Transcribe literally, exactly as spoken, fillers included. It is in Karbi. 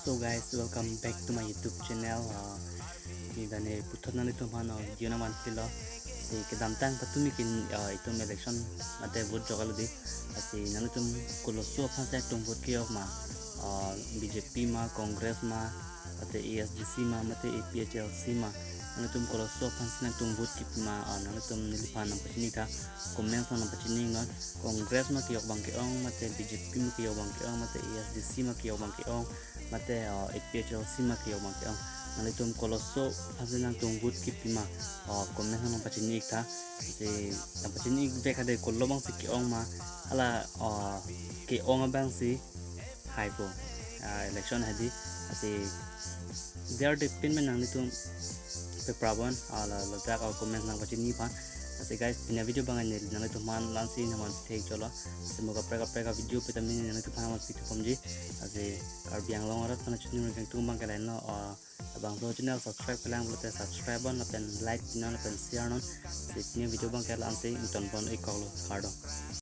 So guys, welcome back to my YouTube channel. Uh, pini ta ne puthot nanglitum aphan, uh, video nangvanpilo. Si kedamtang patumi kin, uh, itum election mate vote joklo di. Lasi nanglitum koloso aphan si nangtum vote kejok ma, uh, B J P ma, Congress ma, mate A S D C ma, mate A P H L C ma. Nanglitum koloso aphan si nangtum vote kepima, uh, nanglitum neliphan nangpachini tha, comments nang nangpachini non. Congress ma kejok abang ke-ong, mate B J P ma kejok abang ke-ong, mate A S D C ma kejok abang ke-ong, mate, uh, A P H L C ma kejok abang ke-ong. Nanglitum koloso aphan si nangtum vote kepima, uh, comments nang nangpachini tha. Si nangpachini vek hade kolo abang si ke-ong ma, hala, uh, ke-ong abang si haipo, uh, election hadi. Lasi there de pin men nanglitum peprabon, uh, la, ladak, uh, comments nangpachini aphan. Lasi guys, pini avideo abang ne nanglitum aphan la-ansi nangvanpithek cholo. Lasi mo kaprek kaprek avideo pen tame nanglitum aphan nangvanpithu pamji. Lasi Karbi Anglong arat aphan chini nang kangtung abang ke lahenlo, uh, labangso channel subscribe kelang pulote subscribe non, lapen like non, lapen share non. Lasi pini avideo abang ke la-ansi ingtonpon-ik koklo, kardom.